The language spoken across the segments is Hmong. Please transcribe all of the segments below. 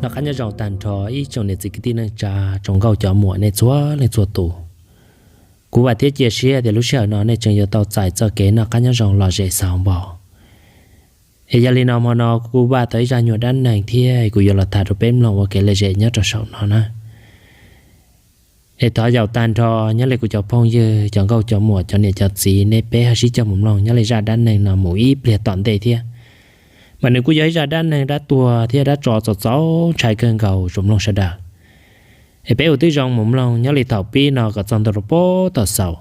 Noj qab nyob zoo tag nrho ib tsoom niam txiv kwv tij neej tsa, tsoom nkauj cov muam nej txhua leej txhua tus. Kuv vam thiab cia siab tias lub sij hawm no nej tseem yuav tau txais txoj kev noj qab nyob zoo lom zem xaus npaum. Es yog li no hmo no kuv kuj npaj tau ib zaj nyuag dab neeg thiab kuv yuav los tham rau peb mloog ua kev lom zem nyob rau saum no na. Es thov yaum tag nrho nyob li kuv cov phooj ywg, cov nkauj cov muam, cov niam cov txiv, nej peb ho sib coj mus mloog nyob li zaj dab neeg no mus ib pliag tom ntej thiab. Mas nws kuj yog ib zaj dab neeg dab tuag thiab dab tso txaus txaus ntshai kawg nkaus, tsoom mloog sawv daws. Es peb ua tib zoo mus mloog nyob li thaum pib no kom txog ntua rau pem tom xaus,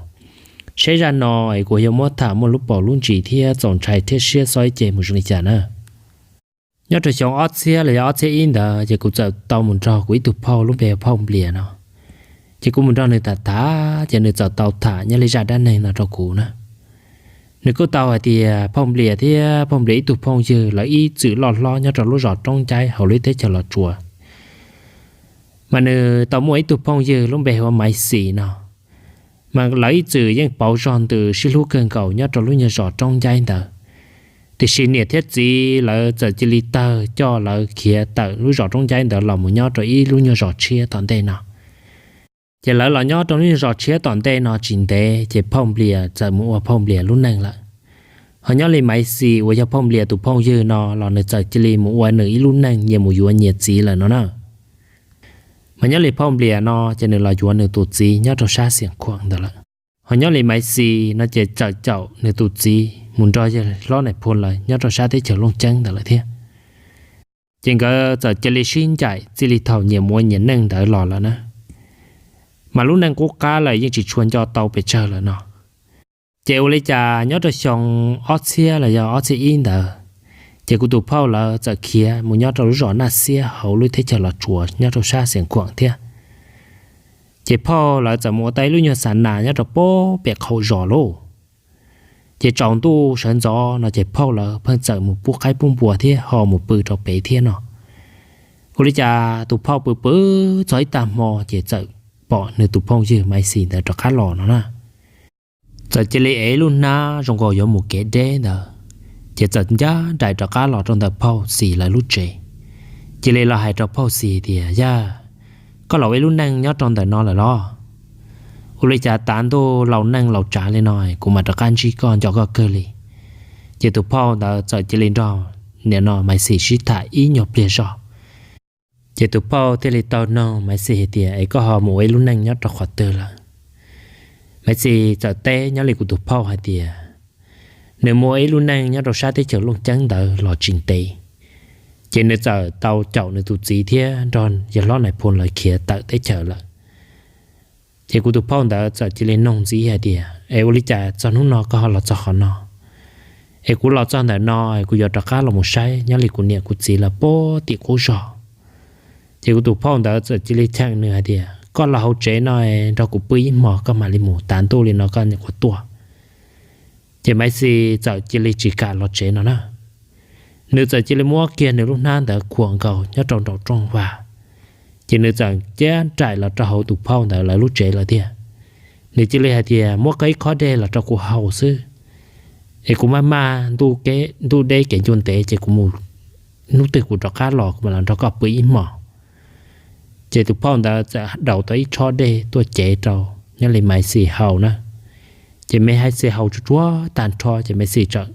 seb zaj no es kuv yuav muab tham muaj lub paus lub ntsis thiab txaus ntshai thiab siab xob ib ce mus zoo li cas na. Nyob rau xyoo ob txhiab los yog ob txhiab ib ntawd ces kuv txawm tau mus nrog kuv ib tug phauj lub npe Phauj Nplias no. Ces kuv mus nrog nws tham tham ces nws txawm tau tham nyob li zaj dab neeg no rau kuv na. Nws kuj tau hais tias Phauj Nplias thiab Phauj Nplias ib tug phooj ywg lawv ib txwm loj hlob nyob rau lub zos Roob Ncaib hauv lub teb chaws Los Tsuas. Mas nws tau muaj ib tug phooj ywg lub npe hu ua Maiv Xis no. Mas lawv ib txwm yeej pauv zog ntws sib hlub kawg nkaus nyob rau lub nyuag zos Roob Ncaib ntawd. Tiam sis niam thiab txiv lawv txawm cia li tawg coj lawv khiav tawm lub zos Roob Ncaib ntawd los mus nyob rau ib lub nyuag zos tshiab tom ntej no. Ces lawv los nyob rau lub nyuag zos tshiab tom ntej no tsis ntev ces Phauj Nplias txawm mus ua Phauj Nplias lub neej lawm. Ho nyob li Maiv Xis uas yog Phauj Nplias tus phooj ywg no los nws txawm cia li mus ua nws ib lub neej nyias mus yuav nyias txiv lawm no na. Mas nyob li Phauj Nplias no ces nws los yuav nws tus txiv nyob rau sab Xiam Khuam ntawd lawm. Ho nyob li Maiv Xis no ces txawm caum nws tus txiv mus nrog yawg hlob Nais Phoo lawv nyob rau sab teb chaws Looj Ceeb ntawd lawm thiab. Ces nkawd txawm cia li sib ncaim txij li thaum nyias mus ua nyias neej ntawd los lawm na. Mas lub neej qub qab lawm yeej tsis tshua nco tau pes tsawg lawm no. Ces ua li cas nyob rau xyoo ob txhiab los yog ob txhiab ib ntawd, ces kuv tus phauj lawv txawm khiav mus nyob rau lub zos Naj Xiab hauv lub teb chaws Los Tsuas nyob rau sab Xiam Khuam thiab. Ces phauj lawv txawm mus ua tau ib lub nyuag xa nas nyob rau pem qaum zos lauj. Ces tsaus ntuj sawv ntxov no ces phauj lawv pheej txawm mus pub qaib pub npua thiab ho mus pw rau pem thiab no. Ua li cas tus phauj pw pw txog ib tag hmo ces txawm pom nws tus phooj ywg Maiv Xis ntawd rov qab los no na. Txawm cia li ev lub hnab zoo nkaus yuav mus kev deb ntawd, ces txawm ncaj nraim rov qab los rau ntawm phauj Xis lawv lub tsev. Cia li los hais rau phauj Xis tias, Yawg, koj los ua ib lub neej nyob rau ntawm no lawm los? Ua li cas tav ntuj laus neej laus tsav li no kuv mam rov qab ntsib koj nco koj kawg li. Ces tus phauj ntawd txawm cia li nrog nim no Maiv Xis sib tham ib nyuag pliag zog. Ces tus phauj thiaj li tau nug Maiv Xis hais tias, Es koj ho mus ua ib lub neej nyob rau qhov twg lawm? Maiv Xis txawm teb nyob li kuv tus phauj hais tias, nws mus ua ib lub neej nyob rau sab teb chaws Looj Ceeb ntawd los tsis ntev, ces nws txawm tau caum nws tus txiv thiab nrog yawg hlob Nais Phoo lawv khiav tawm teb chaws lawm. Ces kuv tus phauj ntawd txawm cia li nug ntxiv hais tias, Es ua li cas txog hnub no koj ho los txog qhov no? Es kuv los txog ntawm no es kuv yuav rov qab los mus saib nyob li kuv niam kuv txiv lawv puag tim qub zog. Ces kuv tus phauj ntawd txawm cia li cheem nws hais tias, Koj los hauv tsev no nrog kuv pw ib hmos koj mam li mus, tav ntuj li no koj nyuam qhuav tuaj. Ces Maiv Xis txawm cia li tsis kam los tsev no na. Nws txawm cia li muab kiag nws lub hnab ntawd khuam nkaus nyob rau nraum rooj vag, ces nws txawm ncaj nraim los rau hauv tus phauj ntawd lawv lub tsev lawm tiag. Nws cia li hais tias, Muab koj ib khob dej los rau kuv haus xwb, es kuv maj maj ntuj deb kev ncua ntev ces kuv mus, hnub twg kuv rov qab los kuv mam los nrog koj pw ib hmos. Ces tus phauj ntawd txawm daus tau ib tshob dej tuaj cev rau nyob li Maiv Xis haus na. Ces Maiv Xis haus tsuag tsuag tag nrho ces Maiv Xis txawm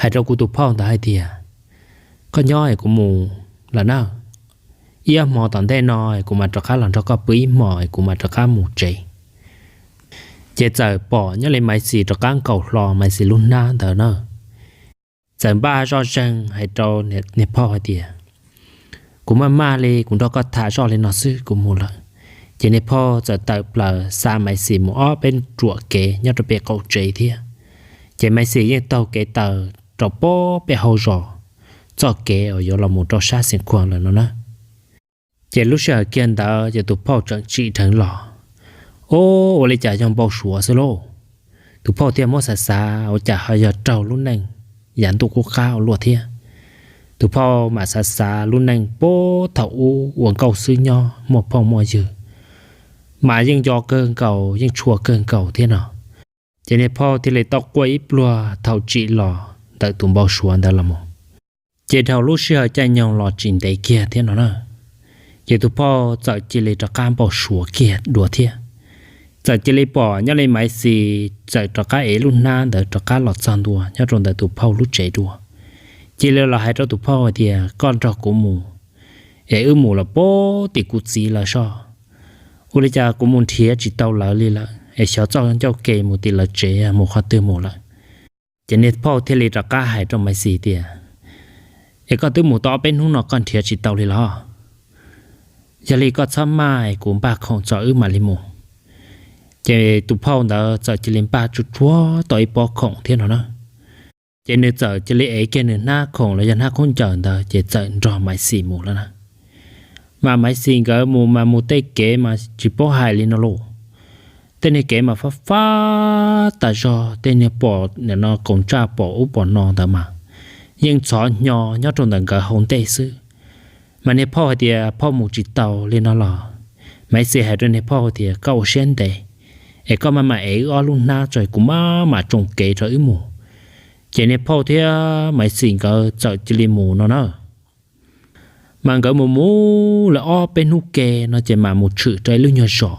hais rau kuv tus phauj ntawd hais tias, Koj nyob es kuv mus lawm na, ib ob hmo tom ntej no es kuv mam rov qab los nrog koj pw ib hmos es kuv mam rov qab mus tsev. Ces txawm pom nyob li Maiv Xis rov qab nkaus hlo Maiv Xis lub hnab ntawd na. Txawm npaj zoj zeeg hais rau niag phauj hais tias, Kuv maj maj li, kuv nrog koj tham zoj li no xwb kuv mus lawm. Ces niag phauj txawm tawm plaws xa Maiv Xis mus ob peb ruam kev nyob rau pem qaum tsev thiab. Ces Maiv Xis yeej taug kev taws rau pem hauv zos, txoj kev uas yuav los mus rau sab Xeev Khuam lawm no na. Ces lub sij hawm kiag ntawd ces tus phauj tseem tsim dheev los, Ub, ua li cas yog npau suav xwb lauj? Tus phauj thiaj muab xav xav, Ua cas ho yog raug lub neej yav ntuj qub qab ua luaj thiab? Tus phauj mam xav xav lub neej puag thaum ub ua nkauj xwb nyob muaj phooj muaj ywg, mas yeej nco kawg nkaus yeej tshua kawg nkaus thiab no. Ces niag phauj thiaj li tau quaj ib pluag thaum tsim los ntawm tus npau suav ntawd los mus. Ces dhau lub sij hawm caij nyoog los tsis ntev kiag thiab no na, ces tus phauj txawm cia li rov qab npau suav kiag dua thiab. Txawm cia li pom nyob li Maiv Xis txawm rov qab ev lub hnab ntawd rov qab los txog ntua nyob rau ntawm tus phauj lub tsev dua. Cia li los hais rau tus phauj hais tias, koj nrog kuv mus, es wb mus los puag tim kuv txiv lawv soj. Ua li cas kuv mus nrhiav tsis tau lawv li lawm, es xyov txoj ncauj ke mus tim lawv tsev mus qhov twg mus lawm. Ces niag phauj thiaj li rov qab hais rau Maiv Xis tias, es koj twb mus tau ob peb hnub no koj nrhiav tsis tau li los? Yog li koj txhob maj es kuv npaj khoom tso wb mam li mus. Ces tus phauj ntawd txawm cia li npaj tsuag tsuag tau ib pob khoom thiab no na. Ces nws txawm cia li ev kiag nws hnab khoom los yog hnab khaub ncaws ntawd ces txawm nrog Maiv Xis mus lawm na. Mas Maiv Xis nkawd mus mas mus tej kev mas tsis paub hais li no lauj. Tej niag kev mas fab fab tas zog, tej niag pom no kaus ntsaj pom ub pom no ntawd mas yeej ntxhov hnyo nyob rau ntawm nkawd hauv ntej xwb. Mas niag phauj hais tias, phauj mus tsis tau li no los? Maiv Xis hais rau niag phauj tias, koj ua siab ntev, es koj maj mam ev wb ob lub hnab tso kuv maj mam tsoo kev rau wb mus. Ces niag phauj thiab Maiv Xis nkawd txawm cia li mus no na. Mas nkawd mus mus lawm ob peb hnub ke no ces mam mus tshwm rau ib lub nyuag zos.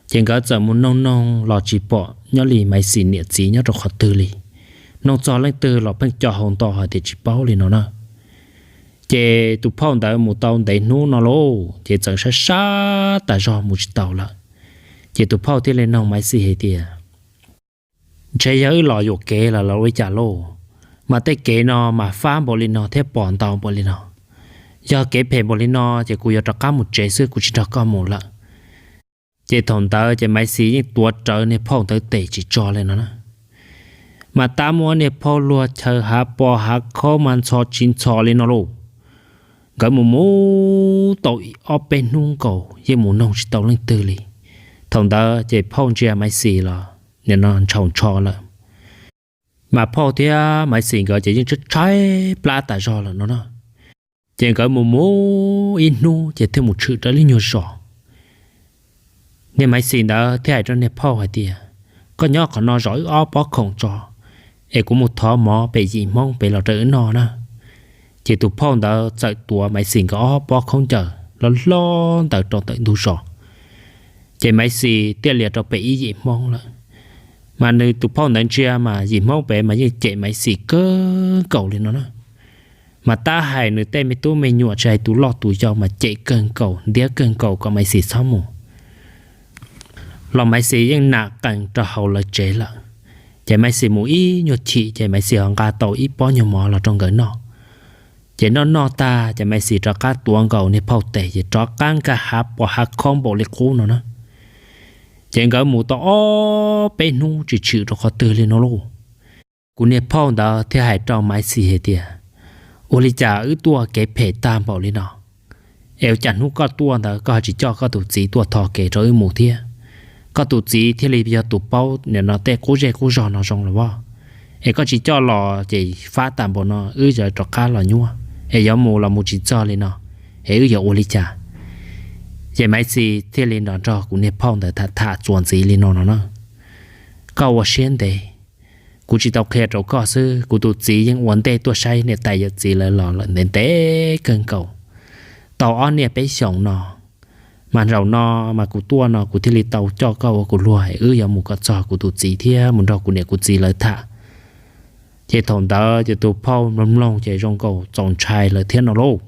Ces nkawd txawm mus noog noog los tsis pom nyob li Maiv Xis niam txiv nyob rau qhov twg li. Noog txog leej twg los pheej co hau nto hais tias tsis paub li no na. Ces tus phauj ntawd mus tau ntev hnub no lauj, ces txawm sab sab tas zog mus tsis tau lawm. Ces tus phauj thiaj li noog Maiv Xis hais tias, ntshe yog wb los yuam kev lawm los ua li cas lauj? Mas tej kev no mas fab npaum li no thiab pom ntau npaum li no. Yog kev phem npaum li no ces kuv yuav rov qab mus tsev xwb, kuv tsis nrog koj mus lawm. Ces thaum ntawd ces Maiv Xis yeej tuav rawv niag phauj ntawd tes tsis tso li no na. Mas tab muab niag phauj luag chaw hav pos hav khaub mas ntxhov tsis ntxhov li no lauj. Nkawd mus mus tau ob peb hnub nkaus yeej mus noog tsis tau leej twg li. Thaum ntawd ces phauj ntsia Maiv Xis los nim no ntshaus ntsho lawm. Mas phauj thiab Maiv Xis nkawd ces yeej tshaib tshaib plab tas zog lawm no na. Ces nkawd mus mus ib hnub ces thiaj mus tshwm rau lub nyuag zos. Niag Maiv Xis ntawd thiaj hais rau niag phauj hais tias, koj nyob qhov no zov wb ob pob khoom tso, es kuv mus thov mov pem yim Hmoob pem los rau wb noj na. Ces tus phauj ntawd txawm tuav Maiv Xis nkawd ob pob khaub ncaws loj loj ntawd rau ntawm ntug zos. Ces Maiv Xis thiaj li rau pem ib yim Hmoob lawm. Mas nws tus phauj ntawd ntsia mas yim Hmoob pem mas yeej cem Maiv Xis kawg nkaus li no na. Mas tab hais nws tej me tub me nyuam tsis hais tus loj tus yau mas cem kawg nkaus ntiab kawg nkaus kom Maiv Xis txhob mus. Los Maiv Xis yeej nam qees rau hauv lawv tsev lawm. Ces Maiv Xis mus ib nyuag chim ces Maiv Xis ho nqa tau ib pob nyuag mov los rau nkawd noj. Ces noj noj tag ces Maiv Xis rov qab tuav nkaus niag phauj tes ces rov qab nkag hav pos hav khaub npaum li qub no na. Ces nkawd mus tau ob peb hnub tsis tshwm rau qhov twg li no lauj. Kuv niag phauj ntawd thiaj hais rau Maiv Xis hais tias, ua li cas wb tuaj kev phem tag npaum li no, es ua cas hnub koj tuaj ntawd koj ho tsis coj koj tus txiv tuaj tho kev rau wb mus thiab? Koj tus txiv thiaj li yog tus paub nim no tej qub zej qub zog no zoo los as. Es koj tsis coj los ces fab tas npaum no wb yuav rov qab los nyuaj, es yuav mus los mus tsis txog li no, es wb yuav ua li cas? Ces Maiv Xis thiaj li nrog kuv niag phauj ntawd tham tham txuas ntxiv li no no na. Koj ua siab ntev, kuv tsis tau qhia rau koj xwb, kuv tus txiv yeej ua ntej tuaj saib niam tais yawm txiv lawv los lawm ntev ntev kawg nkaus, tau ob niaj peb xyoos no. Mas zaum no mas kuv tuaj no kuv thiaj li tau coj koj ua kuv luag, wb yuav mus kom txog kuv tus txiv thiab mus nrog kuv niam kuv txiv lawv tham. Ces thaum ntawd ces tus phauj mloog mloog ces zoo nkaus txaus ntshai lawm thiab no lauj.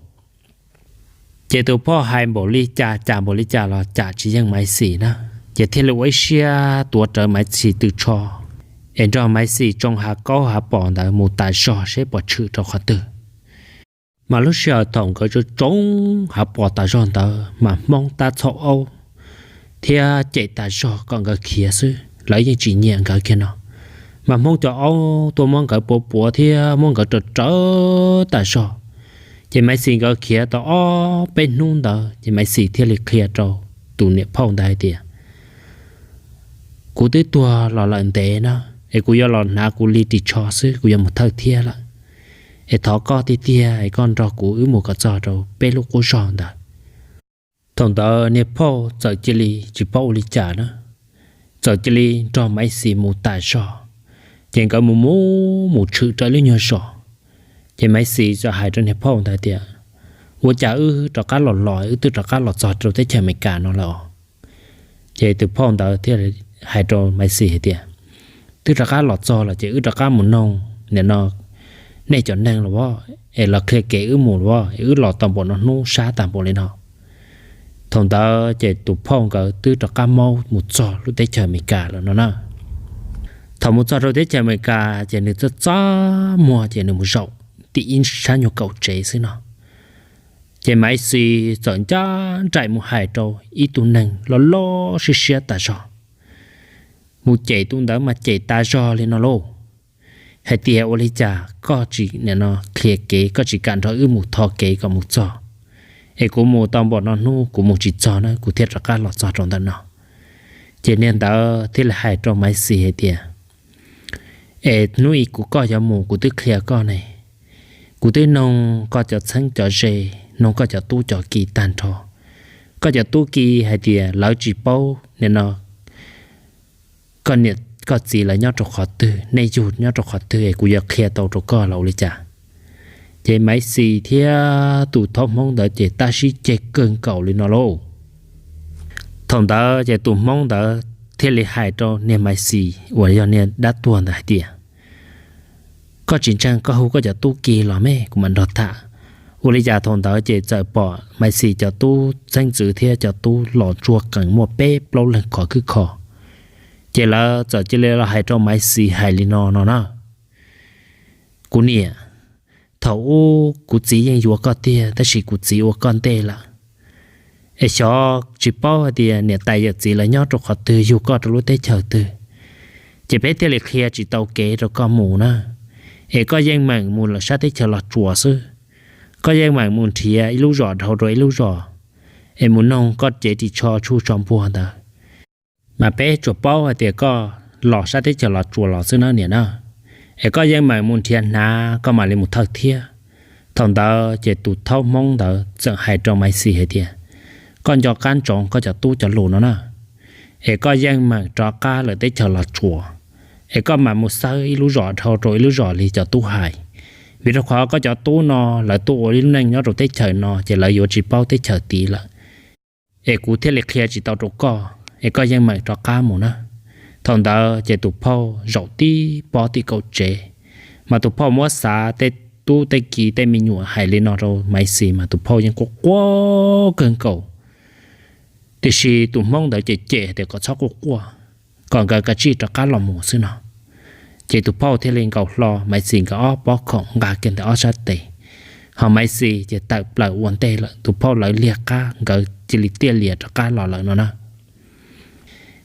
Ces tus phauj hais npaum li cas cas npaum li cas los cam tsis yeej Maiv Xis na. Ces thiaj li ua ib siab tuav rawv Maiv Xis tw tsho, es nrog Maiv Xis tsoo hav kaub hav pos ntawd mus tas zog seb puas tshwm rau qhov twg. Mas lub sij hawm thaum nkawd tsoo tsoo hav pos tas zog ntawd mas Hmoob tab txhaum aub thiab cem tas zog kom nkawd khiav xwb, lawv yeej tsis nyiam nkawd kiag no. Mas Hmoob cov aub tuaj muab nkawd puav puav thiab muab nkawd raws raws tas zog. Ces Maiv Xis nkawd khiav tau ob peb hnub ntawd ces Maiv Xis thiaj li qhia rau tus niam phauj ntawd hais tias, kuv twb tuag los lawm ntev na, es kuv yuav los hnav kuv li ris tsho xwb, kuv yuav mus thawj thiab lawm. Es thov koj tiag tiag es koj nrog kuv wb mus kom txog rau peb lub qub zog ntawd. Thaum ntawd niag phauj txawm cia li tsis paub ua li cas na, txawm cia li nrog Maiv Xis mus tas zog. Ces nkawd mus mus mus tshwm rau lub nyuag zos. Ces Maiv Xis txawm hais rau niag phauj ntawd tias, ua cas wb rov qab los los wb twb rov qab los txog rau teb chaws Amelikas no lawm os? Ces tus phauj ntawd thiaj hais rau Maiv Xis hais tias, twb rov qab los txog los ces wb rov qab mus noog nim no nej cov neeg los as, es los qhia kev wb mus los as, es wb los tau npaum no hnub sab tag npaum li no. Thaum ntawd ces tus phauj nkawd twb rov qab maub mus txog lub teb chaws Amelikas lawm no na. Thaum mus txog rau teb chaws Amelikas ces nws txaj txaj muag ces nws mus zaum tim ib sab nyuag kaum tsev xwb no. Ces Maiv Xis txawm ncaj nraim mus hais rau ib tug neeg loj loj siab siab tas zog, mus cem tus ntawd mas cem tas zog li no lauj, hais tias ua li cas koj tsis nim no qhia kev, koj tsis kam nrog wb mus tho kev kom mus txog, es kuv mus tau npaum no hnub kuv mus tsis txog na kuv thiaj rov qab los txog rau ntawm no. Ces niag ntawd thiaj li hais rau Maiv Xis hais tias, es hnub ib kuv koj yuav mus kuv twb qhia koj ne, kuv twb noog koj cov txheeb cov ze, noog koj cov tub cov ki tag nrho. Koj cov tub ki hais tias lawv tsis paub nim no koj niam koj txiv lawv nyob rau qhov twg, nej yug nyob rau qhov twg es kuv yuav qhia tau rau koj los ua li cas. Ces Maiv Xis thiab tus thaub Hmoob ntawd ces tab sib ceg kawg nkaus li no lauj. Thaum ntawd ces tus Hmoob ntawd thiaj li hais rau niag Maiv Xis uas yog niag dab tuag ntawd hais tias, koj tsis ntseeg koj hu koj cov tub ki los me kuv mam nrog tham. Ua li cas thaum ntawd ces txawm pom Maiv Xis cov tub txheeb ntxwv thiab cov tub los ntsuag qees muaj peb plaub leeg khov khwb kho. Ces lawv txawm cia li los hais rau Maiv Xis hais li no no na, kuv niam, thaum ub kuv txiv yeej yuav koj tiag tab sis kuv txiv ua koj ntej lawm. Es xyov tsis paub hais tias niam tais yawm txiv lawv nyob rau qhov twg, yug koj rau lub teb chaws twg, ces peb thiaj li qhia tsis tau kev rau koj mus na. Es koj yeej meem mus lawm sab teb chaws Los Tsuas xwb, koj yeej meem mus nrhiav ib lub zos dhau rau ib lub zos, es mus noog koj cev ris tsho tshuj tsho npuag ntawd, mas peb tsuas paub hais tias koj los sab teb chaws Los Tsuas los xwb na niam na. Es koj yeej meem mus nrhiav hnav koj mam li mus thawj thiab. Thaum ntawd ces tus thaub Hmoob ntawd txawm hais rau Maiv Xis hais tias, koj nco qab ntsoov koj cov tub cov lus no na, es koj yeej meem rov qab lawm teb chaws Los Tsuas, es koj mam mus xawb ib lub zos dhau rau ib lub zos li cov tub hais, vim rau qhov koj cov tub no lawv tuaj ua ib lub neej nyob rau teb chaws no ces lawv yuav tsis paub teb chaws tid lawm. Es kuv thiaj li qhia tsis tau rau koj, es koj yeej meem rov qab mus na. Thaum ntawd ces tus phauj zaum tib pob tim kaum tsev, mas tus phauj muab xav tej tub tej ki tej me nyuam hais li no rau Maiv Xis mas tus phauj yeej quaj quaj kawg nkaus. Tiam sis tus Hmoob ntawd ces cem tias kom txhob quaj quaj, kom nkawd kav tsij rov qab los mus xwb no. Ces tus phauj thiaj li nkaus hlo Maiv Xis nkawd ob pob khoom nqa kiag ntawm ob sab tes, ho Maiv Xis ces tawm plaws ua ntej lawm, tus phauj lawv liag qab nkawd cia li tiaj lias rov qab los lawm no na.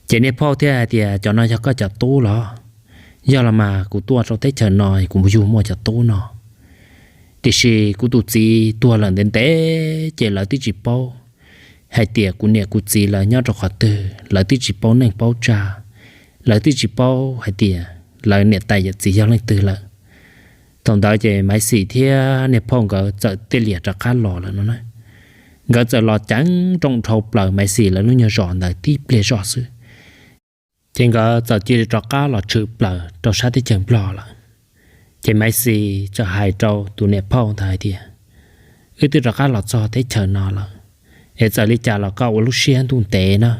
Ces niag phauj thiaj hais tias, cov no yog koj cov tub los? Yog los mas kuv tuaj rau teb chaws no kuv mus yug muaj cov tub no, tiam sis kuv tus txiv tuag lawm ntev ntev ces lawv twb tsis paub hais tias kuv niam kuv txiv lawv nyob rau qhov twg, lawv twb tsis paub neej paub tsa, lawv twb tsis paub hais tias lawv niam tais yawm txiv yog leej twg lawm. Thaum ntawd ces Maiv Xis thiab niag phauj nkawd txawm tiaj lias rov qab los lawm no na. Nkawd txawm los ceev nrooj dhau plaws Maiv Xis lawv lub nyuag zos ntawd tib pliag zoj xwb, ces nkawd txawm cia li rov qab los tshwm plaws rau sab teb chaws Nplog lawm. Ces Maiv Xis txawm hais rau tus niam phauj ntawd hais tias, wb twb rov qab los txog teb chaws no lawm, es txawm li cas los koj ua lub siab ntuj ntev na,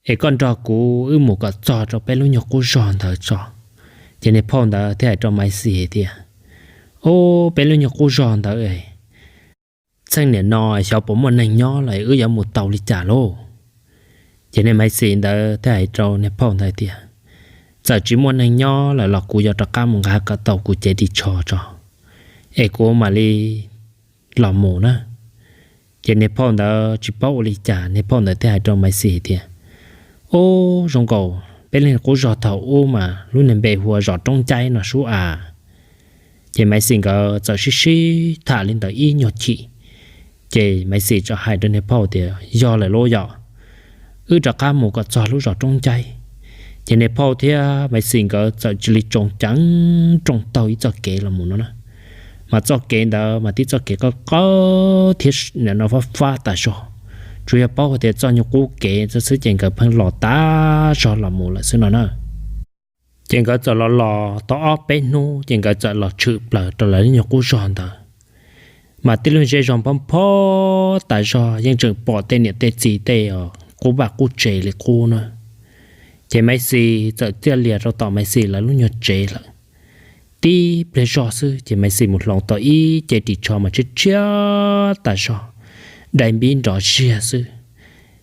es koj nrog kuv wb mus kom txog rau peb lub nyuag qub zog ntawd tso. Ces niag phauj ntawd thiaj hais rau Maiv Xis hais tias, ub, peb lub nyuag qub zog ntawd es txheej niam no xyov puas muaj neeg nyob lawm, wb yuav mus tau li cas lauj? Ces niag Maiv Xis ntawd thiaj hais rau niag phauj ntawd tias, txawm tsis muaj neeg nyob lawm los kuv yuav rov qab mus nqa kom tau kuv cev ris tsho tso, es kuv mam li los mus na. Ces niag phauj ntawd tsis paub ua li cas, niag phauj ntawd thiaj hais rau Maiv Xis tias, ub, zoo nkaus peb lub nyuag qub zog thaum ub mas lub niag npe hu ua zos Roob Ncaib no sub as. Ces Maiv Xis nkawd txawm sib sib tham li ntawd ib nyuag chim, ces Maiv Xis txawm hais rau niag phauj tias, yog lawm lauj yom, wb rov qab mus kom txog lub zos Roob Ncaib. Ces niag phauj thiab Maiv Xis nkawd txawm cia li tsoom ceev nrooj taug ib txoj kev los mus no na. Mas txoj kev ntawd mas tib txoj kev qawj qawj thiab no fab fab tas zog, tsuas yog paub hais tias txoj nyuag qub kev xwb ces nkawd pheej los tas zog los mus lawm xwb no na. Ces nkawd txawm los los tau ob peb hnub ces nkawd txawm los tshwm plaws rau lawv lub nyuag qub zog ntawd. Mas tib lub zej zog nphob nphob tas zog, yeej tseem pom tej niam tej txiv tej qub vaj qub tsev li qub na. Ces Maiv Xis txawm tiaj lias rau tom Maiv Xis lawv lub nyuag tsev lawm. Tib pliag zog xwb ces Maiv Xis mus hloov tau ib ce ris tsho mas tshiab tshiab tas zog, dai npib nrov ziag xwb.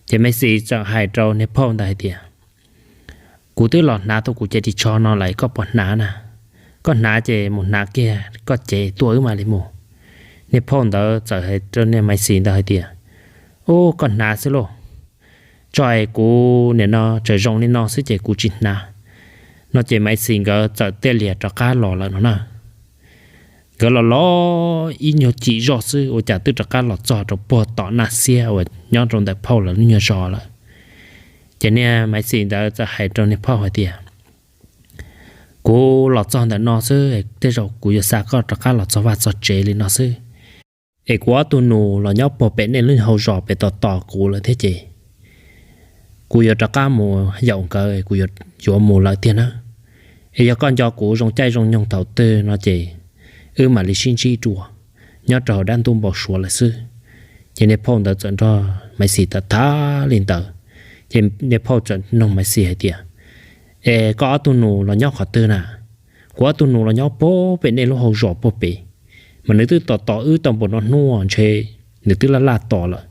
Ces Maiv Xis txawm hais rau niag phauj ntawd hais tias, kuv twb los hnav tau kuv ce ris tsho no lawm, koj puas hnav na? Koj hnav ces mus hnav kiag koj cev tuaj wb mam li mus. Niag phauj ntawd txawm hais rau niag Maiv Xis ntawd hais tias, ub, koj hnav xwb lauj, tso es kuv nim no tseem zoo li no xwb ces kuv tsis hnav. No ces Maiv Xis nkawd txawm tiaj lias rov qab los lawm no na. Nkawd los los ib nyuag chim zoj xwb ua cas twb rov qab los txog rau puag tom Naj Xiab uas nyob rau ntawm phauj lawv lub nyuag zos lawm. Ces niag Maiv Xis ntawd txawm hais rau niag phauj hais tias, kuv los txog ntawm no xwb, tej zaum kuv yuav xa koj rov qab los txog vaj txog tsev li no xwb. Es kuv ob tug nus los nyob puag pem nej lub hauv zos pem tos tos kuv lawm thiab ces kuv yuav rov qab mus yaum nkawd, kuv yuav mus lawm tiag na. Es yog koj nco kuv zoo caij zoo nyoog thaum twg no ces wb mam li sib ntsib dua nyob rau hauv dab ntub npau suav lawm xwb. Ces niag phauj ntawd txawm nrog Maiv Xis tham tham li ntawd, ces niag phauj txawm noog Maiv Xis hais tias, es koj ob tug nus los nyob qhov twg na? Kuv ob tug nus los nyob puag pem nej lub hauv zos puag pem, mas nws twb tos tos wb tau npaum no hnub ntshe nws twb laj laj tos lawm.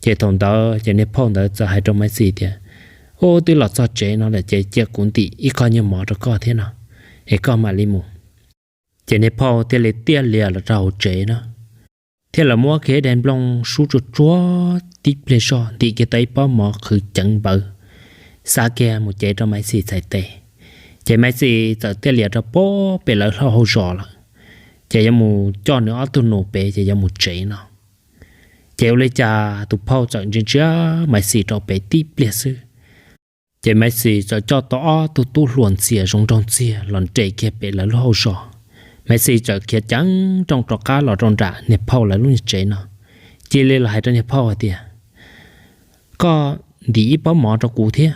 Ces thaum ntawd ces niag phauj ntawd txawm hais rau Maiv Xis tias, ub, twb los txog tsev no lawm ces cia kuv ntim ib qho nyuag mov rau koj thiab no, es koj mam li mus. Ces niag phauj thiaj li tiaj lias los rau hauv tsev na, thiab los muab kiag daim nplooj sub tsuag tsuag tib pliag zog ntim kiag tau ib pob mov qhwv ceev npawv, xa kiag mus cev rau Maiv Xis txhais tes. Ces Maiv Xis txawm tiaj lias rau puag pem lawv hauv zos lawm, ces yuav mus coj nws ob tug nus pem ces yuav mus tsev no. Ces ua li cas tus phauj txawm ntsia ntsia Maiv Xis rau pem tib pliag xwb, ces Maiv Xis txawm coj tau ob tug tub hluas ntxias zoo nraug ntxiag los nres kiag pem lawv lub hauv zos. Maiv Xis txawm khiav ceev nrooj rov qab los rau nram niag phauj lawv lub nyuag tsev no, cia li los hais rau niag phauj hais tias, koj ntim ib pob mov rau kuv thiab,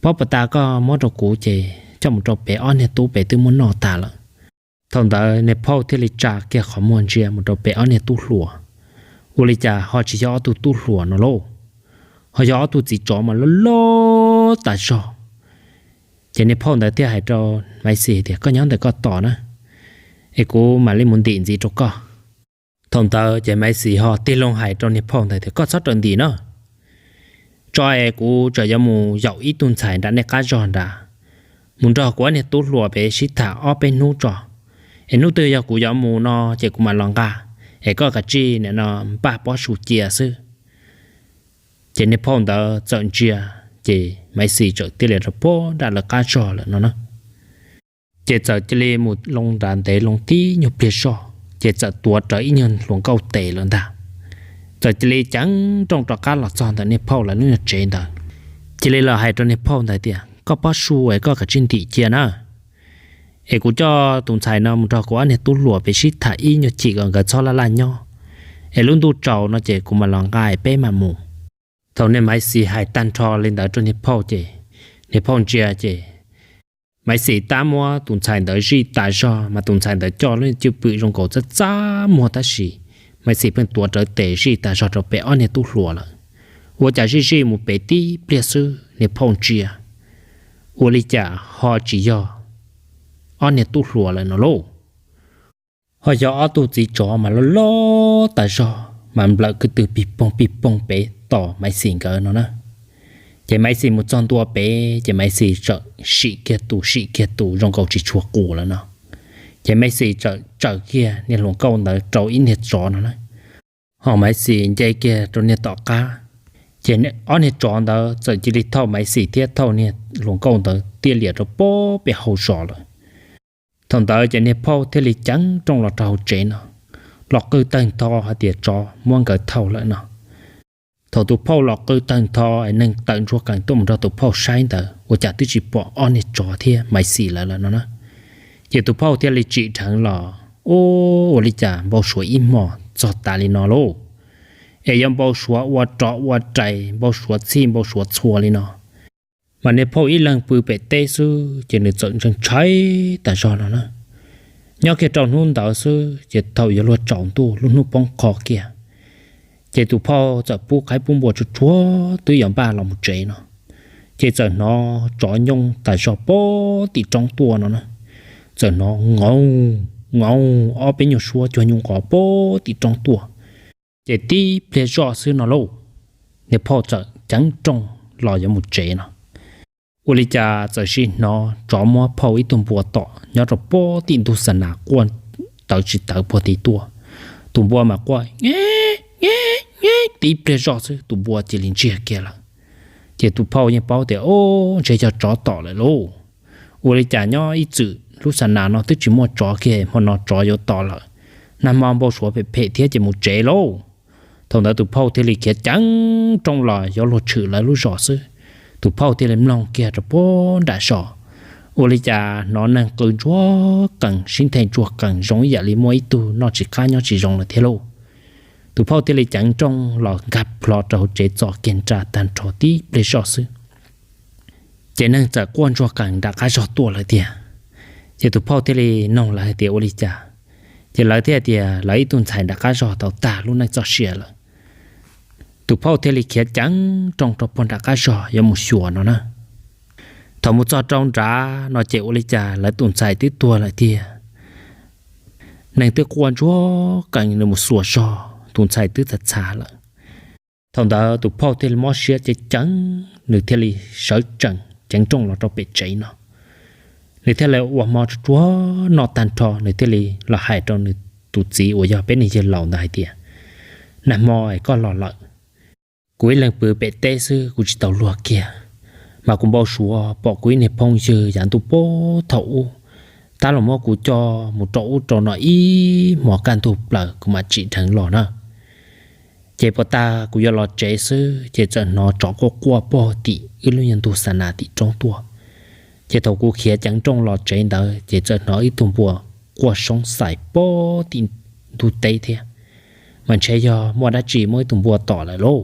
pob pas tas koj muab rau kuv ces coj mus rau pem ob niag tub pem twb muab noj tas lawm. Thaum ntawd niag phauj thiaj li tsa kiag qhov muag ntsia mus rau pem ob niag tub hluas, ua li cas ho tsis yog ob tug tub hluas no lauj, ho yog ob tug txiv tsov mas loj loj tas zog. Ces niag phauj ntawd thiaj hais rau Maiv Xis tias, koj nyob ntawm koj tos na, es kuv mam li mus ntim ntxiv rau koj. Thaum ntawd ces Maiv Xis ho tig loo hais rau niag phauj ntawd tias, koj txhob rawm ntim na, tso es kuv tseem yuav mus yaum ib tug ntxhais nram nej qab zog nrad, mus nrog kuv ob niag tub hluas pem sib tham ob peb hnub tso, es hnub twg yog kuv yuav mus no ces kuv mam los nqa, es koj kav tsij nim no npaj pob su cia xwb. Ces niag phauj ntawd txawm ntsia, ces Maiv Xis txawm tiaj lias rau puag nram lawv qab zog lawm no na. Ces txawm cia li mus loo nrad ntev loo tib nyuag pliag zog, ces txawm tuav rawv ib nyuag hluas nkauj tes lawm ntag. Txawm cia li ceev nrooj rov qab los txog ntawm niag phauj lawv lub nyuag tsev ntawd, cia li los hais rau niag phauj ntawd tias, koj pob su es koj kav tsij ntim cia na, es kuv coj tus ntxhais no mus nrog kuv ob niag tub hluas pem sib tham ib nyuag chim kom nkawd txhob laj laj nyob, es lub ntuj tsaus no ces kuv mam los nqa es peb mam mus. Thaum niag Maiv Xis hais tag nrho li ntawd rau niag phauj ces niag phauj ntsia ces Maiv Xis tab muab tus ntxhais ntawd zij tas zog, mas tus ntxhais ntawd coj lub cwj pwm zoo nkaus txaj txaj muag tab sis Maiv Xis pheej tuav rawv tes zij tas zog rau pem ob niag tub hluas lawm. Ua cas zij zij mus pem tib pliag xwb niag phauj ntsia, ua li cas ho tsis yog ob niag tub hluas lawm no lauj, ho yog ob tug txiv tsov mas loj loj tas zog mas nplawm kwv tw pig poog pig poog pem tos Maiv Xis nkawd no na. Ces Maiv Xis mus txog ntua pem ces Maiv Xis txawm sim kiag tus sim kiag tus zoo nkaus tsis tshua qus lawm no. Ces Maiv Xis txawm tsaws kiag niag hluas nkauj ntawd rau ib niag tsov no na, ho Maiv Xis nce kiag rau niag tom qab. Ces ob niag tsov ntawd txawm cia li thauj Maiv Xis thiab thauj niag hluas nkauj ntawd tiaj lias rau puag pem hauv zos lawm. Thaum ntawd ces niag phauj thiaj li ceev nrooj los rau hauv tsev no, los qw tawg ntho hais tias tsov muab nkawd thauj lawm no. Thaum tus phauj los qw tawg ntho es neeg tawm ntsuag qees tuaj mus nrog tus phauj saib ntawd ua cas twb tsis pom ob niag tsov thiab Maiv Xis lawm lawm no na. Ces tus phauj thiaj li tsim dheev los, ub, ua li cas npau suav ib hmos txog tas li no lauj, es yuav npau suav ua rov ua rais npau suav txhij npau suav txhua li no. Mas niag phauj ib leeg pw pem teb xwb ces nws txawm ntshai tas zog no na. Nyob kiag rau hnub ntawd xwb ces thaum yuav luag tsaus ntuj lub hnub poob qho kiag, ces tus phauj txawm pub qaib pub npua tsuag tsuag twb yuav npaj los mus tsev no, ces txawm hnov tsov nyooj tas zog pem tim roob tuaj no na. Txawm hnov nqov nqov ob peb nyuag suab cuag nyuj nqov pem tim roob tuaj. Ces tib pliag zoj xwb no lauj, niag phauj txawm ceev rooj los yuav mus tsev no. Ua li cas txawm sim hnov tsov muab phauj ib tug npua tom nyob rau pem tim ntug xa nas quaj tawv tsis tawv puag tim tuaj. Tus npua mas quaj tib pliag zoj xwb tus npua cia li ntsiag kiag lawm. Ces tus phauj yeej paub tias, Ub, ntshe yog tsov tom lawm lauj. Ua li cas nyob ib txwm lub xa nas no twb tsis muaj tsov kiag, hmo no tsov yuav tom lawm. Nag hmo npau suav phem phem thiab ces mus tsev lauj. Thaum ntawd tus phauj thiaj li khiav ceev rooj los yuav luag tshwm lawv lub zos xwb. Tus phauj thiaj li mloog kiag rau pem nram zos, ua li cas hnov neeg qw ntsuag qees sib nthe ntsuag qees zoo ib yam li muaj ib tug noj tsis qab nyob tsis zoo lawm thiab lauj. Tus phauj thiaj li ceev rooj los nkag plho rau hauv tsev txo kiag nra tag nrho tib pliag zoj xwb, ces neeg txawm quaj ntsuag qees nram qab zog tuaj lawm tiag. Ces tus phauj thiaj li noog lawv hais tias ua li cas, ces lawv thiaj tias lawv ib tug ntxhais nram qab zog tau tag lub neej txoj sia lawm. Tus phauj thiaj li khiav ceev rooj rau pem nram qab zog yuav mus xyuas no na. Thaum mus txog rau nrad no ces ua li cas lawv tus ntxhais twb tuag lawm tiag. Neeg twb quaj ntsuag qees, nws mus xyuas zog tus ntxhais twb txhav txhav lawm. Thaum ntawd tus phauj thiaj li mob siab ceev ceev, nws thiaj li sawv tsees ceev rooj los rau pem tsev no. Nws thiaj li ua hmo tsuag tsuag noj tag nrho, nws thiaj li los hais rau nws tus txiv uas yog peb niag yawg laus ntawd hais tias, Nag hmo es koj los lawm, kuv ib leeg pw pem teb xwb kuv tsis tau luag kiag, mas kuv npau suav pom kuv ib niag phooj ywg yav ntuj puag thaum ub tab los muab kuv coj mus rau ub rau no ib hmos kaj ntug plaws kuv mam tsim dheev los na. Ces puag ta kuv yuav los tsev xwb ces txawm hnov tsov quaj quaj pem tim wb lub nyuag ntug xa nas tim roob tuaj. Ces thaum kuv khiav ceev rooj los tsev ntawd ces txawm hnov ib tug npua quaj soob xais pem tim ntug teb thiab, mas ntshe yog muaj dab tsi muab ib tug npua tom lawm lauj.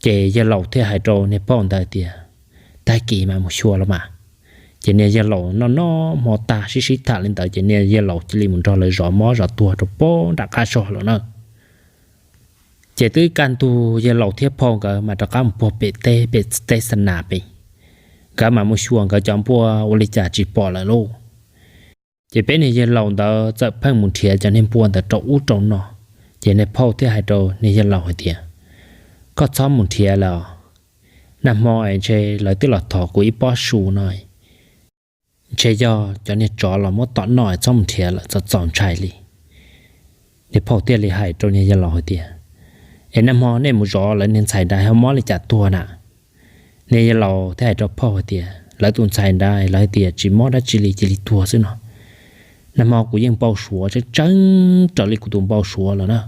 Ces yawg laus thiaj hais rau niag phauj ntawd tias, Tag kis mas mus xyuas los mas. Ces niag yawg laus noj noj hmo tag sib sib tham li ntawd ces niag yawg laus cia li mus nrog lawv zov mob zov tuag rau pem nram qab zog lawm na. Ces twb kaj ntug yawg laus thiab phauj nkawd mas rov qab mus puag pem teb, pem teb xa nas pem, nkawd mam mus xyuas nkawd cov npua ua li cas tsis pom lawm lauj. Ces peb niag yawg laus ntawd txawm pheej mus nrhiav cov niag npua ntawd rau ub rau no. Ces niag phauj thiaj hais rau niag yawg laus hais tias, Koj txhob mus nrhiav lawm os. Nag hmo es ntshe lawv twb los thov kuv ib pob su no, ntshe yog cov niag tsov los muab tom noj, txhob mus nrhiav lawm, txaus txaus ntshai li. Niag phauj thiaj li hais rau niag yawg laus hais tias, Es nag hmo nej mus zov lawv niag ntxhais ntawd ho mob li cas tuag na? Niag yawg laus thiaj hais rau phauj hais tias, Lawv tus ntxhais ntawd lawv hais tias tsis mob dab tsi li, cia li tuag xwb no. Nag hmo kuv yeej npau suav tseeb tseeb raws li kuv tus npau suav lawm na.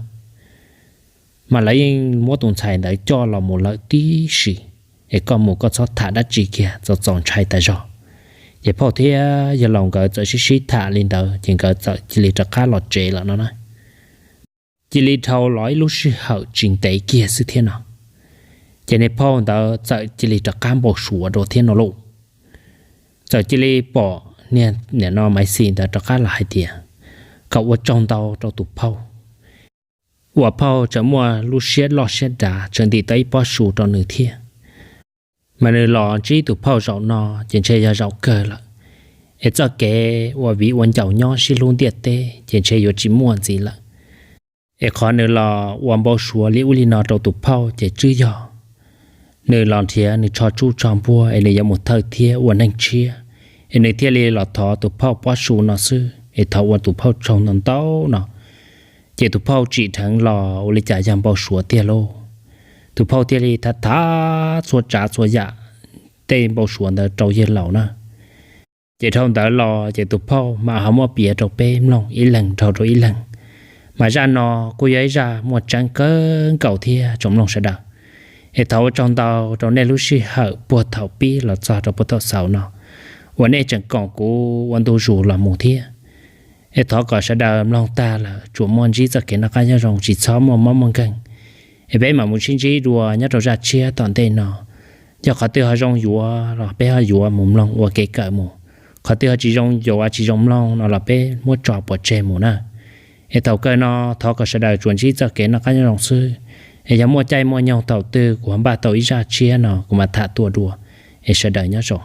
Mas lawv yeej muab tus ntxhais ntawd coj los mus lawm tib si, es koj mus koj txhob tham dab tsi kiag, txaus txaus ntshai tas zog. Ces phauj thiab yawg laus nkawd txawm sib sib tham li ntawd ces nkawd txawm cia li rov qab los tsev lawm no na. Cia li dhau los ib lub sij hawm tsis ntev kiag xwb thiab no, ces niag phauj ntawd txawm cia li rov qab npau suav dua thiab no lauj. Txawm cia li pom niag nim no Maiv Xis ntawd rov qab los hais tias kom ua tsaug ntau rau tus phauj uas phauj tseem muaj lub siab loj siab dav tseem ntim tau ib pob su rau nws thiab. Mas nws los ntsib tus phauj zaum no ces ntshe yog zaum kawg lawm, es txoj kev ua viv ua ncaus nyob sib hlub ntiaj teb ces ntshe yuav tsis muaj ntxiv lawm. Es qhov nws los ua npau suav li ub li no rau tus phauj ces twb yog nws los nrhiav nws tsho tsuj tsho npuag es nws yuav mus thawj thiab ua neeg tshiab, es nws thiaj li los thov tus phauj pob su no xwb, es thov ua tus phauj tsaug ntau ntau no. Ces tus phauj tsim dheev los ua li cas yog npau suav tiag lauj. Tus phauj thiaj li thav thav txhua tsav txhua yam tej npau suav ntawd rau yawg laus na. Ces dhau ntawd los ces tus phauj mam ho muab piav rau peb mloog ib leeg dhau rau ib leeg. Mas zaj no kuj yog ib zaj muaj tseeb kawg nkaus thiab tsoom mloog sawv daws. Es thov ua tsaug ntau rau nej lub sij hawm puag thaum pib los txog rau puag thaum xaus no uas nej tseem koom kuv ua ntu zus los mus thiab. Es thov kom sawv daws mloog tag lawm tsuas muaj ntsib txoj kev noj qab nyob zoo, tsis txhob muaj mob muaj nkeeg. Es peb mam mus sib ntsib dua nyob rau zaj tshiab tom ntej no. Yog qhov twg ho zoo yuav los peb ho yuav mus mloog ua kev kawm mus, qhov twg ho tsis zoo yuav tsis zoo mloog no los peb muab tso pov tseg mus na. Es thaum kawg no thov kom sawv daws tsuas ntsib txoj kev noj qab nyob zoo xwb. Es yog muaj caij muaj nyoog thaum twg kuv ho npaj tau ib zaj tshiab no kuv mam tham tuaj dua. Es sawv daws nyob zoo.